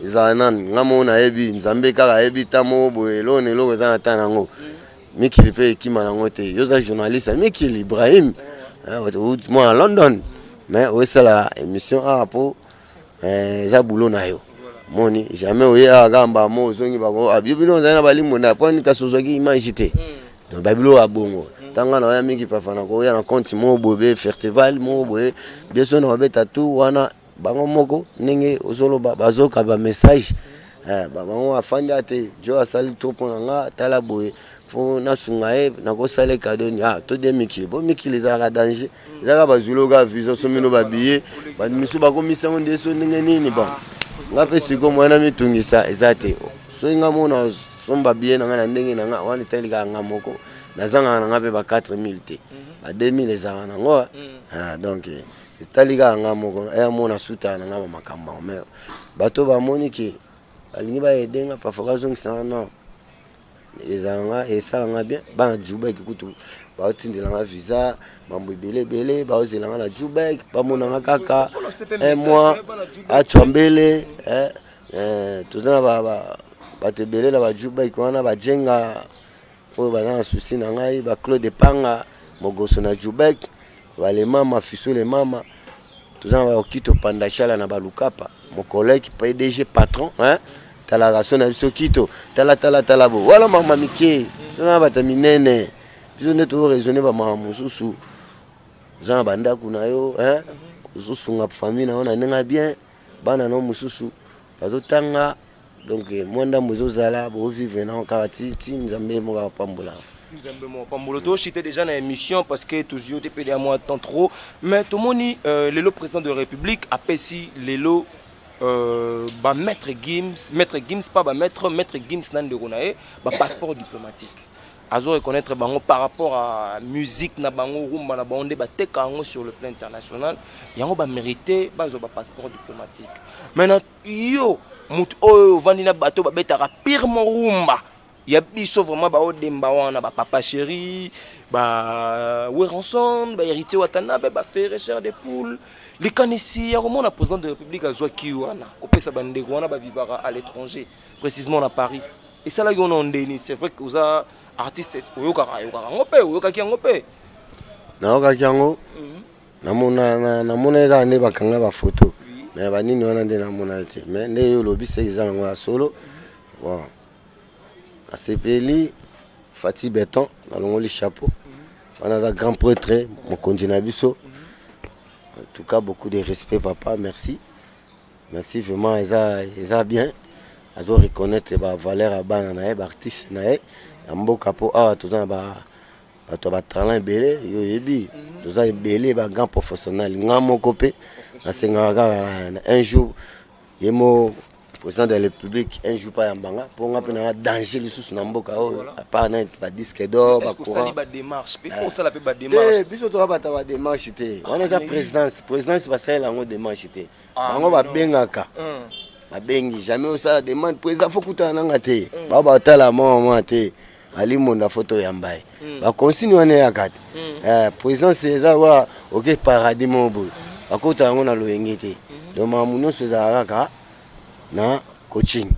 ezala nani nga moko nayebi nzambe kaka ayebi ta moko boye eloko na eloko eza na ta nango mikili mpe ekima nango te yo oza journaliste ya mikili ibrahim mwana london mais osala émission awa mpo Eh, eza boulot na yo moni jamais oye awa kaka mbala moko ozongi bako ah, yo bino ozali na balimo na mpo nini kasi ozwaki image te hmm. donc babiloko ya bongo ntango nga naoya mingi pafa nakoya na compte moko boye be festival moko boye biso na babeta tout wana bango moko ndenge ozoloba bazoka bamessage eh, bango afandi ate jo asali trop mpo na nga tala boye fo nasunga ye nakosala ye kado ni ah to de mikili po mikili ezalaka danger ezalaka bazwili kaka visa somi no babiye bamisu bakomisa yango nde so ndenge nini bon nga mpe sikoyo mwana mitungisa eza te soki nga mona somba biye na nga na ndenge na nga wana etali kaka nga moko nazangaka na nga mpe ba 4000 te ba 2000 ezalaka nango ah, donc etali kaka nga moko eya mona sutaka na nga bamakambo yango mais bato bamoni ke balingi baede nga parfois bazongisa nga non ezala nga esala nga bien bana Jubek kutu baotindela nga visa mambo ebele ebele baozela nga na Jubek bamona nga kaka un mois achwambele eh, eh, toza na ba, ba, Bato ebele na bajubek wana bajenga oyo baza na souci na ngai, ba Claude Panga Mogoso na Jubek, balemama Fisu Lemama, toza na baokito Pandachala na balukapa mokoleki PDG patron hein? Talaka so na biso kito tala tala tala bo wala mama mike so na bato minene biso nde to raisonner ba mama mosusu oza na bandako na yo hein? Ozosunga famille na yo na ndenge bien, bana na yo mosusu bazotanga, donc mwa ndambo ezozala bovivre nango kaka ti ti Nzambe moko apambola. Ti Nzambe moko apambola. Toshite déjà na émission parce que tozwi yo te pele ya mwa temps trop, mais tomoni lelo président de la République apesi lelo bamaître Gims, maître Gims, pas bamaître, maître Gims na ndeko na ye bapasseport diplomatique. Azo reconnaître bango par rapport à musique na bango, rumba na bango nde bateka yango sur le plan international, yango bamérité bazwa bapasseport diplomatique. Maintenant yo motu oyo ovandi na bato babetaka pirement rumba ya biso, vraiment baodemba wana, bapapa chéri, ba Werrason, bahéritier Watanabe, baFerre, Chair de Poule, likanisi ya komona président de République azwaki wana kopesa bandeko wana bavivaka à l'étranger, précisément na Paris, esalaki wana ndeni? C'est vrai que oza artiste, oyokaka oyokaka yango mpe, oyokaki yango mpe? Nayokaki yango, namonaki kaka nde bakanga bafoto, mais banini wana nde namonaki te. Mais nde yo olobi, seki eza nango ya solo. Bon, nasepeli. Fati Beton, nalongoli chapeau wana, aza grand prêtre, mokonzi na biso. En tout cas, beaucoup de respect, papa. Merci, merci vraiment. Eza bien, azo reconnaître bavaleur ya bana na ye, baartiste na ye ya mboka, mpo awa toza na bato ya batalent ebele. Yo oyebi, toza ebele bagrand professionnel. Nga moko mpe nasengaka kaka un jour ye mo président de la République un jour pa yambanga, mpo nga mpe nanga danger lisusu na mboka oyo, à part na badisque d'or. Osali badémarche mpe, faut osala mpe badémarche. Biso toka bata badémarche te. Wana eza présidence. Présidence basalela yango démarche te. Bango babengaka, babengi. Jamais osala demande président faut kutana nanga te. Bao batala mwa mwa te, alimonda fo toyamba ye, baconsigne wana eyaka te. Présidence eza wa oke paradis moko boye, bakota yango na loyenge te. Donc makambo nyonso ezalaka kaka na coaching.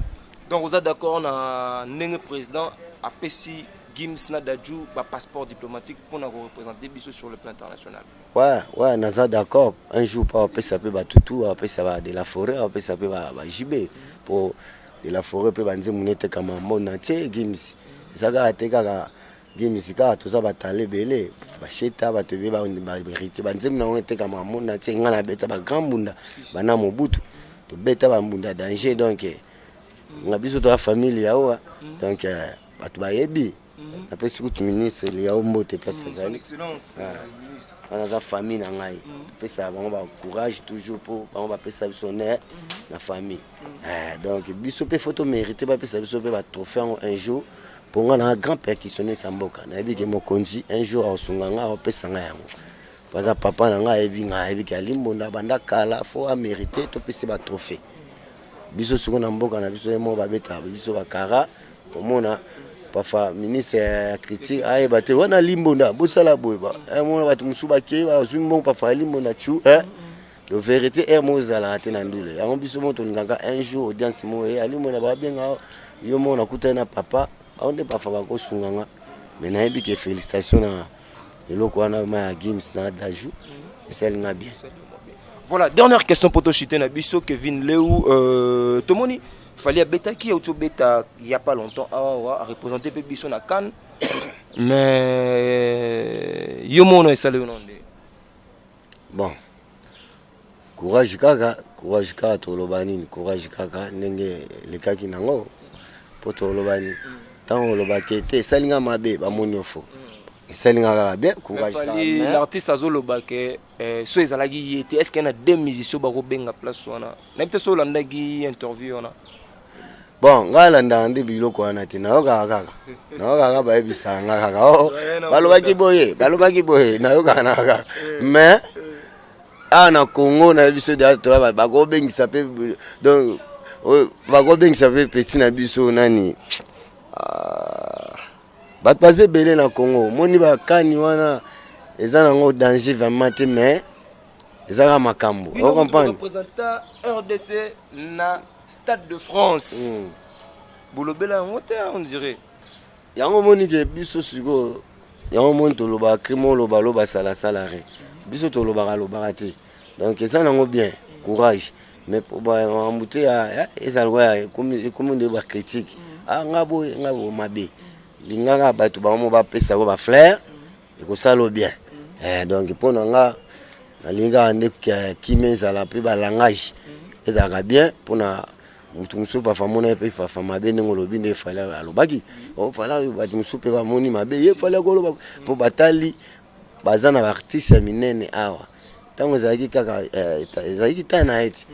Donc oza d'accord na ndenge président apesi Gims na Dadju bapasseport diplomatique mpona koreprésente biso sur le plan international? Ouais, naza d'accord. Un jour pa bapesa mpe batutu, bapesa ba de la forêt, bapesa mpe bajibe, po de la forêt mpe banzembo netekama monde entier. Gims eza kaka te, kaka Gims kaka, toza batala ebele, basheta, bato ebele bahéritier, banzembo nango etekama monde entier. Ngai nabeta bagrand mbunda, bana Mobutu, tobeta bambunda danger. Donc nga biso toza famille yaoa, donc bato bayebi. Napesi kutu ministre Liao mbote place azali. Wana aza famille na ngai, topesaka bango bacourage toujours, mpo bango bapesa biso honneur na famille. Donc biso mpe faut tomérite bapesa biso mpe batrophée yango un jour, mpo nga na grand percussionniste ya mboka, nayebi ke mokonzi un jour akosunga ngai, akopesa ngai yango, po aza papa na ngai, ayebi ngai, ayebi ke alimbonda banda kala, faut amérite topesi batrophée. Biso sikoyo na mboka na biso, ye moko babetaka biso bakara, omona parfois ministre ya critique ayeba te wana limbonda bosala boye, mona bato mosusu bakei bazwi mbongo, parfois limbonda tu le vérité aire moko ezalaka te na ndule yango. Biso moko tolingaka un jour audience moko ye alimbonda babenga yo moko, nakutani na papa bao nde parfois bakosunga nga. Mais nayebi ke félicitation na eloko wana ma ya Gims na Dadju, esalinga bien. Voilà, dernière question pour toshite na biso, Kevin Leu. Tomoni Fally abetaki, auti obeta il y a pas longtemps awa, a représenté mpe biso na CAN, mais yo mono esali yo na nde? Bon, courage kaka, courage kaka. Toloba nini? Courage kaka ndenge elekaki nango, mpo toloba nini? Ntango olobaki ete esalinga mabe, bamoni yo fo esalinga kaka bien. Courage. L'artiste azoloba ke so ezalaki ye te, est ce que na deux musiciens bakobenga place wana? Nayebi te so olandaki interview wana. Bon, ngai alandaka nde biloko wana te. Nayokaka kaka, nayokaka bayebisaka nga kaka o balobaki boye, balobaki boye, nayokaka na kaka. Mais awa na Congo na biso toya bakobengisa mpe, donc bakobengisa mpe petit na biso nani, bato baza ebele na Congo. Omoni bakani wana eza nango danger vraiment te, mais eza kaka makambo, ocomprendre. RDC na Stade de France. Bolobela yango te, on dirait. Yango omoni ke biso sikoyo, yango omoni tolobaka crime, oloba loba salasala re biso tolobaka lobaka te. Donc eza nango bien, courage, mais makambo te ezala lokola ekomi nde bacritique. Ah, nga boye, nga boye mabe, lingaka bato bango mo bapesa ko bafleur, ekosala bien. Donc mpo na nga, nalingaka nde kimia ezala mpe balangage ezalaka bien. Mpona motu mosusu pafa mona ye mpe fafa mabe, ndenge olobi nde Fally alobaki, Fally, bato mosusu mpe bamoni mabe ye Fally akoloba, mpo batali baza na baartiste ya minene awa. Ntango ezalaki kaka, ezalaki ta na ye ti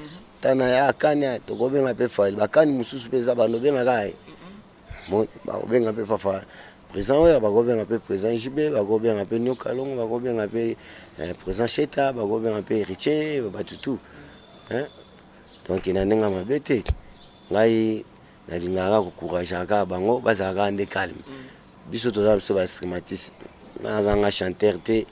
ta na ye akani, tokobenga mpe Fally. Bakani mosusu mpe eza bando obengaka ye, bakobenga mpe fafa président oyo, bakobenga mpe président JB, bakobenga mpe Nyoka Longo, bakobenga mpe président Sheta, bakobenga mpe Héritier, bato tout. Donc na ndenge mabe te, ngai nalingaka kocourageaka kaka bango, bazalaka kaka nde calme. Biso toza biso bainstrumentiste, ngai nazanga chanteur te,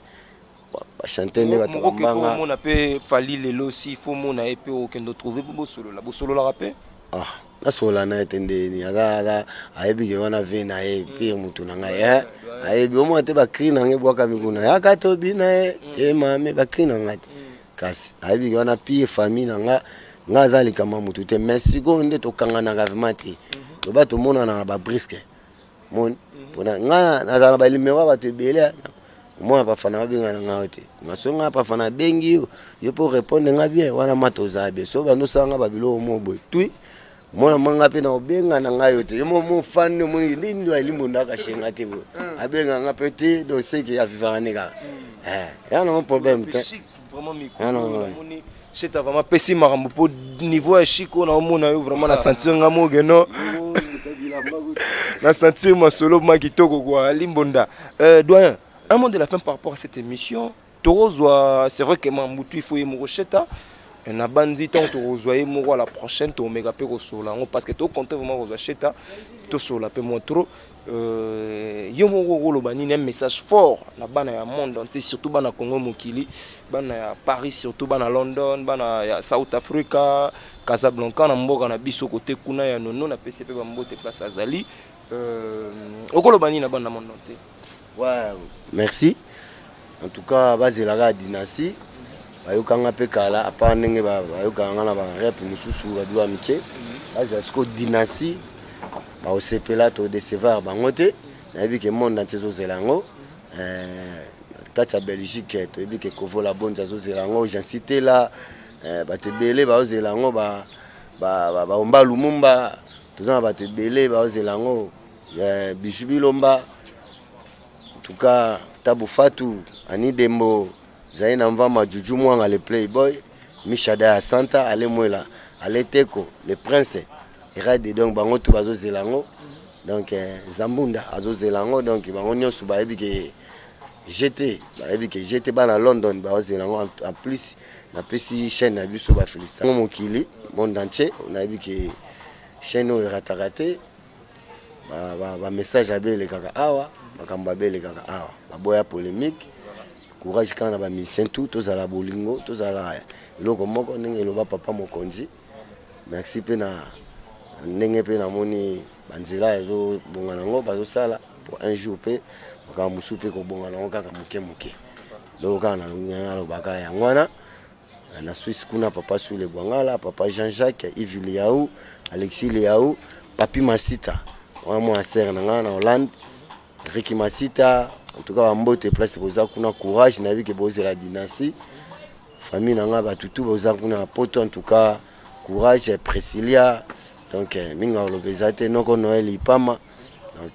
bachanteur nde bato bambanga. Omona mpe Fally lelo, si faut mona ye mpe, okende otrouve mpo bosolola, bosololaka mpe? Ah, nasolola na ye te ndeni aza ayebi ke wana ve na ye pire motu na ngai ayebi. Omona te bacri na ngai ebwakami kuna, yaka tobi na ye emame, bacri na ngai te, kasi ayebi ke wana pire famille na nga. Nga aza likambo ya motu te, mais sikoyo nde tokanganaka vraiment te, loba tomonanaka babrusque. Moni mpona nga nazala na banimero ya bato ebele. Omona pafana babenga na ngai te, maso nga pafana abengi yo, yo mpo répondre nga bien wana, ma tozala bien. So bando osala nga babiloko mo boye tui, mona manga mpe na obenga na ngai yo te, yo mo fani, omoni ndeni alimbo akashenga te boye, abenga nga mpe te. Donc seke avivaka nde kaka ya nango problème te. Vraiment mikolo namoni Sheta vraiment pesi makambo mpo niveau ya chic oyo naomona yo, vraiment na sentir nga mogeno, na sentir masolo ma kitoko quoi. Ali Mbonda, doyen, un mot de la fin par rapport à cette émission. Tokozwa, c'est vrai que mambutu, il faut ye moko Sheta na bandi ntango tokozwa ye moko à la prochaine, tokomeka mpe kosolola yango, parce que tocompte vraiment kozwa Sheta, tosolola mpe mwa trop. Yo moko okoloba nini, un message fort na bana ya monde entier, surtout bana Congo mokili, bana ya Paris, surtout bana London, bana ya South Africa, Casablanca, na mboka na biso kote kuna ya nono, napesi mpe bambote place azali, okoloba nini na bana na monde entier? Ouais, merci. En tout cas bazelaka Dynastie, bayokanga mpe kala, apart ndenge bayokanga nga na barep mosusu, babiloko ya mike. Bazela sikoyo Dynastie, baosepela, todecevoir bango te. Nayebi ke monde entier ezozela yango. Kati ya Belgique, toyebi ke Kovola Bonzi azozela yango, Jansi Tela, bato ebele baozela yango, baomba Lumumba, toza na bato ebele baozela yango, Bisu Bilomba, en tout cas Tabu Fatu, Ani Dembo, Zaina Mvama, Juju Mwanga le playboy, Mishada ya Santa, Ale Mwela, Ale Teko le prince Erade. Donc bango tu bazozela yango. Donc Zambunda azozela yango. Donc bango nyonso bayebi ke gt, bayebi ke gt, bana London bazozela yango. En plus napesi chaîne na biso bafélicitation, mokili monde entier nayebi ke chaîne oyo erataka te. Bamessage abelekaka awa, makambo abelekaka awa, baboya polémique. Courage kaka na bamusicien tout, tozala bolingo, tozala eloko moko ndenge eloba papa mokonzi. Merci mpe na ndenge mpe namoni banzela ezobonga nango, bazosala po un jour mpe makambo mosusu mpe kobonga nango kaka moke moke. Donc kaka nalobaka yango wana. Na Swisse kuna, papa Sule Bwangala, papa Jean-Jacques, Yves Liaou, Alexis Liaou, Papi Masita wana, mwana sere na ngai na Hollande, Riki Masita, en tout cas bambote place boza kuna. Courage, nayebi ke bozela Dynastie. Famille na ngai, bato tu boza kuna na Poto, en tout cas courage. Priscilia, donc mingi oloba eza te, noko Noel Ipama. Donc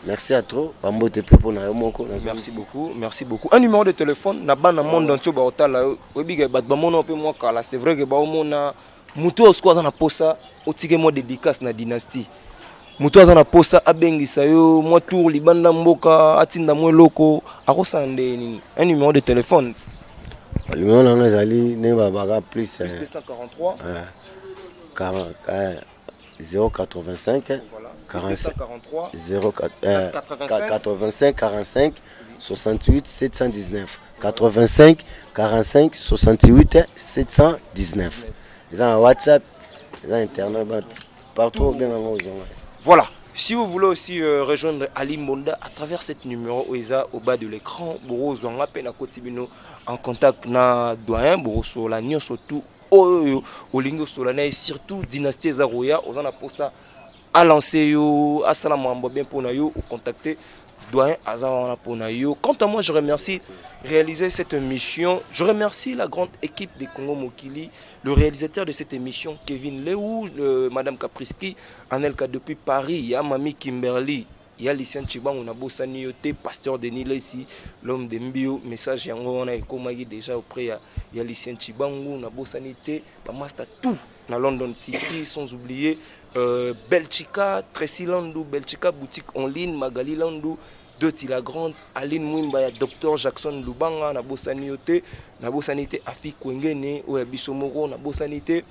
merci à trop, bambote mpe mpo na yo moko. Merci beaucoup, merci beaucoup. Un numéro de téléphone na bana monde entier baotala yo. Oyebi ke bato bamona mpe mwa kala, c'est vrai ke baomona motu oyo sikoyo aza na posa otike mwa dédicace na Dynastie, motu aza na posa abengisa yo mwa tour libanda mboka, atinda mwa eloko, akosala nde nini? Un numéro de téléphone. Numéro na nga ezali ndenge babaka plus Plus 243. 085. Voilà. 45. 243. 0, 85. 85 45 68 719, 85 45 68 719. Eza na WhatsApp, eza internet. Partout obenga nga ozonga. Voilà. Si vous voulez aussi rejoindre Ali Mbonda à travers cette numéro oyo au bas de l'écran, bokozwa nga pe na koti bino en contact na doyen, bokosola nyonso tout oyo olingi osola na ye, surtout dynastie eza koya, oza na posa alancer yo, asala makambo bien mpona yo, ocontacter doyen, aza wana mpona yo. Quant à moi, je remercie réaliser cette émission, je remercie la grande équipe de Congo Mokili, le réalisateur de cette émission Kevin Leou, Madame Kapriski Anelka depuis Paris, ya Mami Kimberly, ya Lucien Chibangu, na bosani yo te, pasteur Denis Lesi, l'homme de Mbio, message yango wana ekomaki déjà auprès ya Lucien Chibangu, na bosani te bamaster tout na London City, sans oublier Belchika, Tracy Landou, Belchika boutique en ligne, Magali Landou, Doti la Grande, Aline Mwimba ya Dr Jackson Lubanga, na bosani yo te, na bosani te Afi Kwengene oyo ya biso moko, na bosani te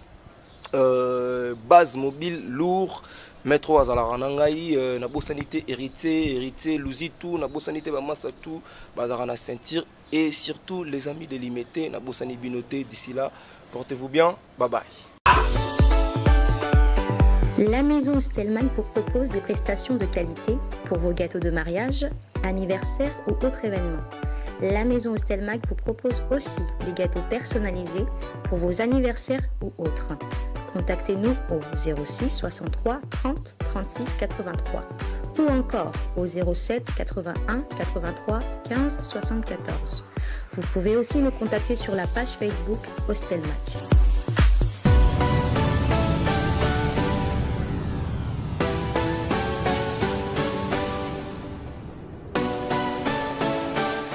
base mobile lourd, maître oyo azalaka na ngai, nabosani te Héritier, Héritier Luzitu, nabosani te bamasa tout bazalaka na ceinture et surtout les amis de Limete, nabosani bino te. D'ici là, portez-vous bien, bye bye. La maison Stellman vous propose des prestations de qualité pour vos gâteaux de mariage, anniversaire ou autres événements. La maison Stelmag vous propose aussi des gâteaux personnalisés pour vos anniversaires ou autres. Contactez-nous au 06 63 30 36 83 ou encore au 07 81 83 15 74. Vous pouvez aussi nous contacter sur la page Facebook Hostelmac.